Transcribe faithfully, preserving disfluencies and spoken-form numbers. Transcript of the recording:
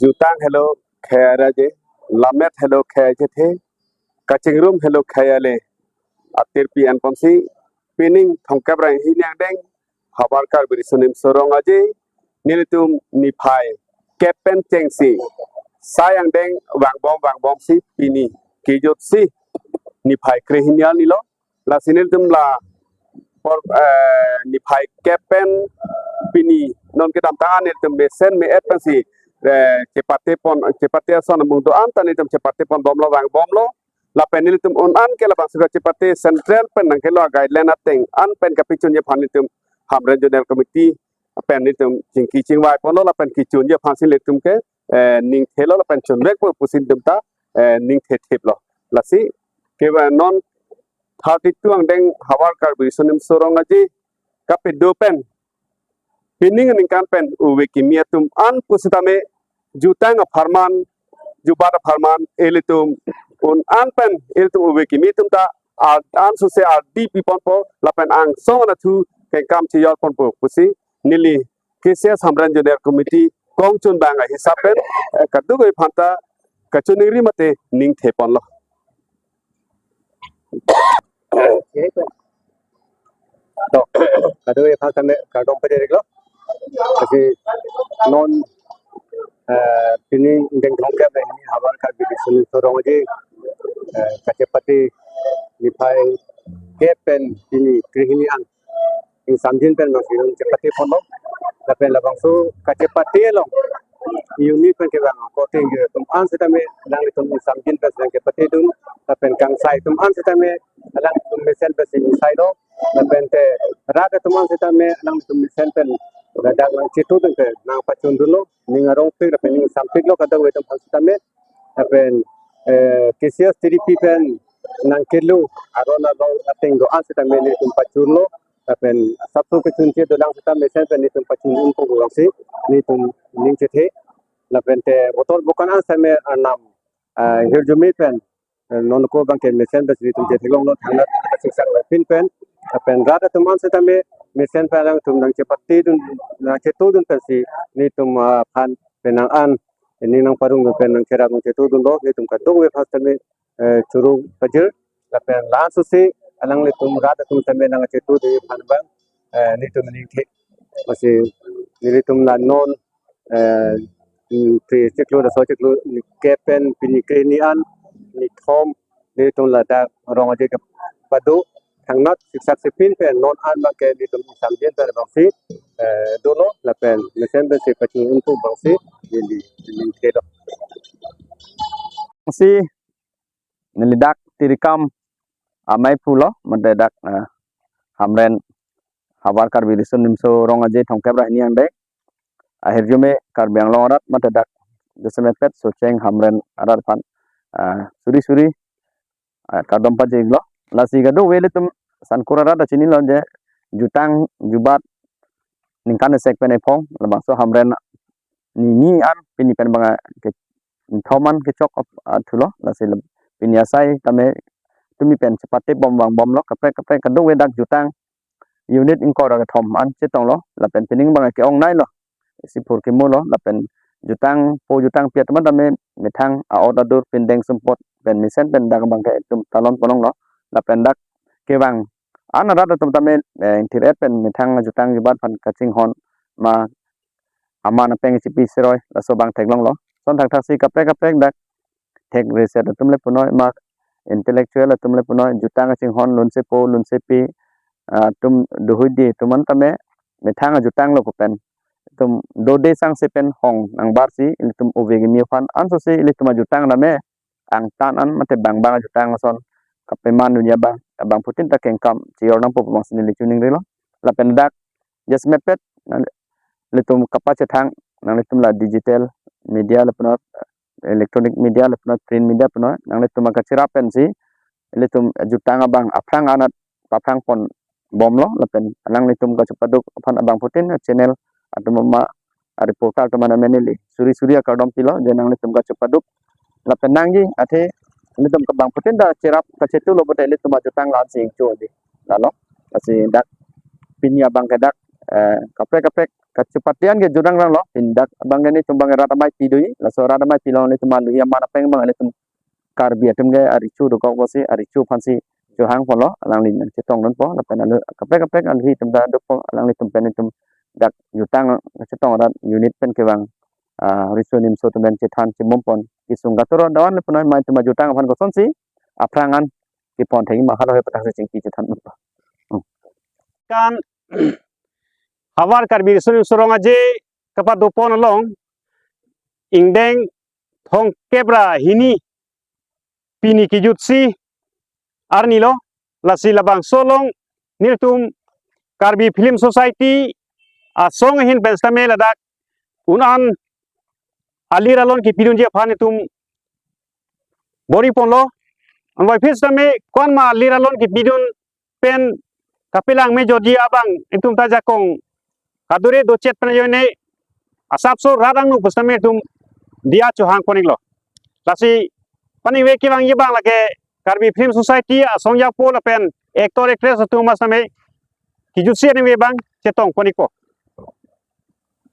Jutang helo khei aje, lammet helo khei aje the, kachingrum helo khei ale, atirpi anponsi, pining thomkep ra hini angdeng, havar Karbi Riso Nimso Rong Aje, nelitum niphai kep pen chengsi, sai angdeng vangbom vangbomsi pini, kejutsi, niphai krehini arni lo, lasi nelitum la por, eh, niphai kep pen pini non kedamtang an nelitum mesen me-et pensi, eh, chepate pon, chepate ason amung do-an ta nelitum chepate ponbomlo vangbomlo. Lapen nelitum un-an ke labangso kachepate central pen nangkelo guideline ateng an pen kapachunji aphan nelitum Hamren Zonal Committee pen nelitum chingki chingvai ponlo lapen kechunji aphansi nelitum ke, eh, ningthelo lapen chunvekpo pusi nelitum ta, eh, ningthethiplo. Lasi keva non thirty-two angdeng havar Karbi Riso Nimso Rong Aje kapedo pen pining aningkan pen ove kimi atum an pusitame jutang apharman, jubat apharman, ilitum un-an pen ilitum ove kimi atum ta ar-an suse ardi piponpo lapen angsong anathu kengkam chejor ponpo pusi neli K C S Hamren Zonal Committee kongchun bang ahisap pen, eh, kadokave aphanta kachiningri mate ningtheponlo. To, kadokave aphan tame kardom pajir-iklo. Lasi non, eh, pining angdeng thomkep ra hini havar Karbi Riso Nimso Rong Aje, eh, kachepate niphai kep pen pini krehini an ingsamjin pen nangsi nangchepate ponlo. Lapen labangso kachepate along unit pen kevang angkor atum an sitame alanglitum ingsamjin pen nangchepatedun. Lapen kangsai atum an sitame alanglitum mesen pensi ingsailo. Lapen te rat atum an sitame alanglitum mesen pen ladak nangchetudun pen nangpachundunlo. Ning arongpik lapen ning sampiklo kadokave atum aphan sitame. Lapen, eh, K C S T D P pen nangkelo aron arong ateng do-an sitame nelitum pachunlo. Lapen asapso kechunche dolang sitame mesen pen nelitum pachun unpo pusi nelitum ning chethe. Lapen te voter book an sitame arnam, ah, hirjume pen, eh, non ko abangke mesen pensi nelitum chetheklonglo thangnat kachingsak lapen pen. Lapen rat atum an sitame mesen pen alangtum nangchepatedun, nangchetudun pensi nelitum, ah, aphan penang an ning nangparong pen nangcherap nangchetudunlo. Nelitum kadokave aphan sitame, eh, choro pajir. Lapen la-an suse alanglitum rat atum sitame nangchetudun aphan abang, eh, nelitum ningthe. Lasi nelitum la non, eh, mm, phli chiklo, laso chiklo, ni kep pen pini krehini an, nithom, nelitum ladak Rong Aje kepado, thangnat siksak sipin pen non an abangke nelitum ingsamjin pen abangsi, eh, dolo, lapen mesen pensi pachun unpo abangsi neli ningthelo. Si neli dak Tirikam amei pulo, mate dak, eh, Hamren havar Karbi Riso Nimso Rong Aje thomkep ra hini angdeng ahirjume Karbi Anglong arat mate dak jasemet pet Socheng Hamren arat aphan, ah, suri suri, ah, kardom pajir-iklo. Lasi kadokave ilitum Sankur arat ta chinilo je jutang jubat ningkan esek pen ephong labangso Hamren ni ni an pini pen abang ke thom an kechok ap-, ah, thulo. Lasi le-, pini asai tame tumi pen chepatebom vangbomlo kaprek kaprek kadokave dak jutang unit ingkoi ra kethom an chetonglo lapen pining abang ke-ongnailo. Isi phur kimulo lapen jutangpo jutangpi atum an tame methang a-ot adur pindeng sumpot pen mesen pen dak abangke itum talon ponlonglo. Lapen dak kevang an arat atum tame, eh, ingthir-et pen methang jutang jubat aphan kachinghon ma aman apeng chipi siroi laso abang theklonglo. Lason thakthak si kaprek kaprek dak thek reset atum le punoi ma intellectual atum le punoi jutang kachinghon lunsepo lunsepi, ah, atum dohoidi atum an tame methang ajutanglo pu pen itum dode sangse pen hong nangbarsi ilitum ove kimi aphan ansose ilitum ajutang tame angtan an mate bang bang ajutang ason kapeman dunia abang abangphutin ta kengkam chejor nangpo pu abangsi neli chiningrilo. Lapen dak jasemet pet nang ilitum kapachethang nanglitum la digital media le punoi electronic media le punoi print media punoi nanglitum kacherap pensi ilitum jutang abang aphrang anat paphrang ponbomlo lapen nanglitum kachepaduk aphan abangphutin channel atum ma a reporter atum an amen neli suri suri akardom pilo je nanglitum kachepaduk lapen nangji athe ilitum abangphutin ta cherap kachetulo pute ilitum ajutang la-ansi ingchodi lalo. Lasi dak pini abangke dak, eh, kaprek kaprek kachepate an ke jut rangrang lo, pini dak abang ke nelitum abang rat amei pi do, laso rat amei pi along nelitum aluhi aman apeng abang nelitum Karbi atum ke arecho dokok pusi arecho aphansi chohang ponlo, alangli nangchetong dunpo, lapen alu kaprek kaprek aluhi atum ta dopo, alanglitum pen nelitum dak jutang chetong rat unit pen kevang, ah, riso nimso atum pen chethan chemum pon, kesung katoro doan le punoi mai atum ajutang aphan kosonsi aphrang an kepon thengji ma halahui aputhak si chingki chethan ponpo. Hmm. Kan havar Karbi Riso Nimso Rong Aje kapado pon along ingdeng thomkep ra hini pini kejutsi arni lo, lasi labangso along nelitum Karbi Film Society asong ahin pen sitame ladak un-an alir alon kepidunji aphan nelitum bor-i ponlo. Anvoiphit sitame ko-an ma alir alon kepidun pen kapelang me jodi abang nelitum ta jakong kadure dochet pen ajoine asapso rat angno pusitame nelitum diya chohang pon-iklo. Lasi paningve kevangji abang lake Karbi Film Society asong jakpo lapen actor actress atum ma sitame kejutsi aningve abang chetong pon-ikpo.